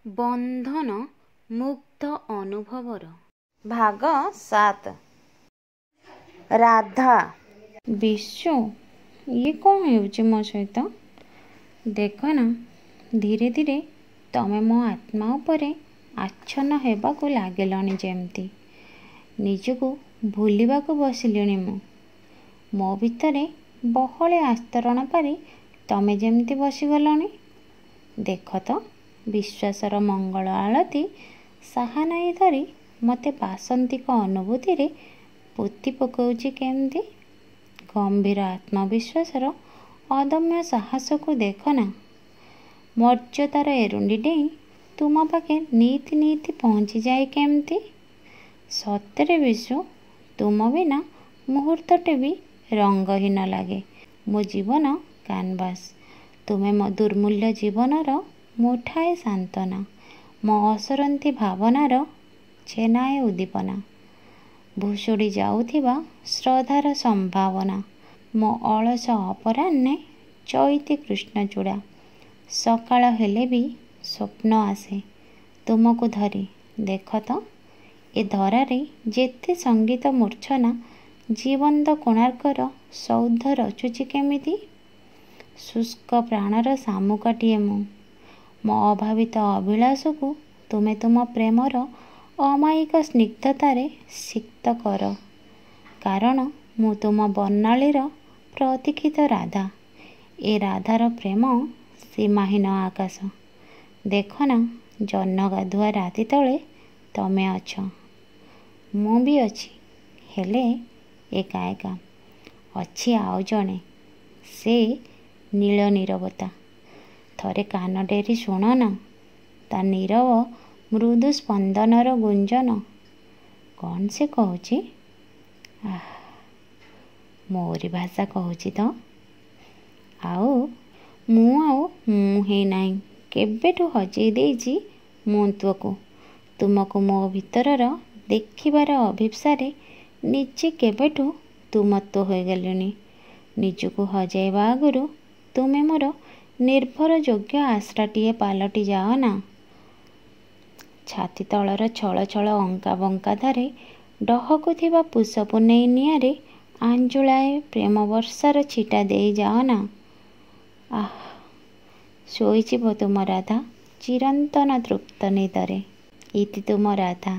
ବନ୍ଧନ ମୁଗ୍ଧ ଅନୁଭବର। ଭାଗ 7। ରାଧା। ବିଶୁ, ଇଏ କ'ଣ ହେଉଛି ମୋ ସହିତ? ଦେଖନା, ଧୀରେ ଧୀରେ ତମେ ମୋ ଆତ୍ମା ଉପରେ ଆଚ୍ଛନ୍ନ ହେବାକୁ ଲାଗିଲଣି ଯେମିତି। ନିଜକୁ ଭୁଲିବାକୁ ବସିଲିଣି ମୁଁ। ମୋ ଭିତରେ ବହଳେ ଆସ୍ତରଣ ପାରି ତମେ ଯେମିତି ବସିଗଲଣି। ଦେଖ ତ, ବିଶ୍ୱାସର ମଙ୍ଗଳ ଆଳତି ସାହାନାଇ ଧରି ମୋତେ ବାସନ୍ତିକ ଅନୁଭୂତିରେ ପୋତି ପକାଉଛି କେମିତି। ଗମ୍ଭୀର ଆତ୍ମବିଶ୍ୱାସର ଅଦମ୍ୟ ସାହସକୁ ଦେଖନା। ମର୍ଯ୍ୟାଦାର ଏରୁଣ୍ଡି ଡେଇଁ ତୁମ ପାଖେ ନିଇତି ନିଇତି ପହଞ୍ଚିଯାଏ କେମିତି। ସତରେ ବିଶୁ, ତୁମ ବିନା ମୁହୂର୍ତ୍ତଟେ ବି ରଙ୍ଗହୀନ ଲାଗେ ମୋ ଜୀବନ କାନଭାସ୍। ତୁମେ ମୋ ଦୁର୍ମୂଲ୍ୟ ଜୀବନର ମୁଠାଏ ସାନ୍ତ୍ୱନା, ମୋ ଅସରନ୍ତି ଭାବନାର ଛେନାଏ ଉଦ୍ଦୀପନା, ଭୁଷୁଡ଼ି ଯାଉଥିବା ଶ୍ରଦ୍ଧାର ସମ୍ଭାବନା, ମୋ ଅଳସ ଅପରାହ୍ନେ ଚଇତି କୃଷ୍ଣଚୂଡ଼ା। ସକାଳ ହେଲେ ବି ସ୍ୱପ୍ନ ଆସେ ତୁମକୁ ଧରି। ଦେଖ ତ, ଏ ଧରାରେ ଯେତେ ସଙ୍ଗୀତ ମୂର୍ଚ୍ଛନା ଜୀବନ୍ତ କୋଣାର୍କର ସୌଧ ରଚୁଛି କେମିତି। ଶୁଷ୍କ ପ୍ରାଣର ଶାମୁକାଟିଏ ମୁଁ। ମୋ ଅଭାବିତ ଅଭିଳାଷକୁ ତୁମେ ତୁମ ପ୍ରେମର ଅମାୟିକ ସ୍ନିଗ୍ଧତାରେ ସିକ୍ତ କର। କାରଣ ମୁଁ ତୁମ ବର୍ଣ୍ଣାଳୀର ପ୍ରତୀକ୍ଷିତ ରାଧା। ଏ ରାଧାର ପ୍ରେମ ସୀମାହୀନ ଆକାଶ। ଦେଖନା, ଜହ୍ନଗାଧୁଆ ରାତି ତଳେ ତମେ ଅଛ, ମୁଁ ବି ଅଛି, ହେଲେ ଏକା ଏକା। ଅଛି ଆଉ ଜଣେ, ସେ ନୀଳ ନୀରବତା। ଥରେ କାନ ଡେରି ଶୁଣନା ତା ନୀରବ ମୃଦୁ ସ୍ପନ୍ଦନର ଗୁଞ୍ଜନ। କ'ଣ ସେ କହୁଛି? ଆଃ, ମୋରି ଭାଷା କହୁଛି ତ। ଆଉ ମୁଁ ଆଉ ମୁଁ ହେଇନାହିଁ। କେବେଠୁ ହଜେଇ ଦେଇଛି ମୁଁତ୍ୱକୁ। ତୁମକୁ ମୋ ଭିତରର ଦେଖିବାର ଅଭୀପ୍ସାରେ ନିଜେ କେବେଠୁ ତୁମତ୍ୱ ହୋଇଗଲିଣି। ନିଜକୁ ହଜାଇବା ଆଗରୁ ତୁମେ ମୋର ନିର୍ଭରଯୋଗ୍ୟ ଆଶ୍ରାଟିଏ ପାଲଟି ଯାଅ ନା। ଛାତି ତଳର ଛଳ ଛଳ ଅଙ୍କା ବଙ୍କା ଧାରେ ଡହକୁଥିବା ପୁଷପୁନେଇ ନିଆଁରେ ଆଞ୍ଜୁଳାଏ ପ୍ରେମବର୍ଷାର ଛିଟା ଦେଇ ଯାଅ ନା। ଆଃ, ଶୋଇଯିବ ତୁମ ରାଧା ଚିରନ୍ତନ ତୃପ୍ତ ନିଦରେ। ଇତି ତୁମ ରାଧା।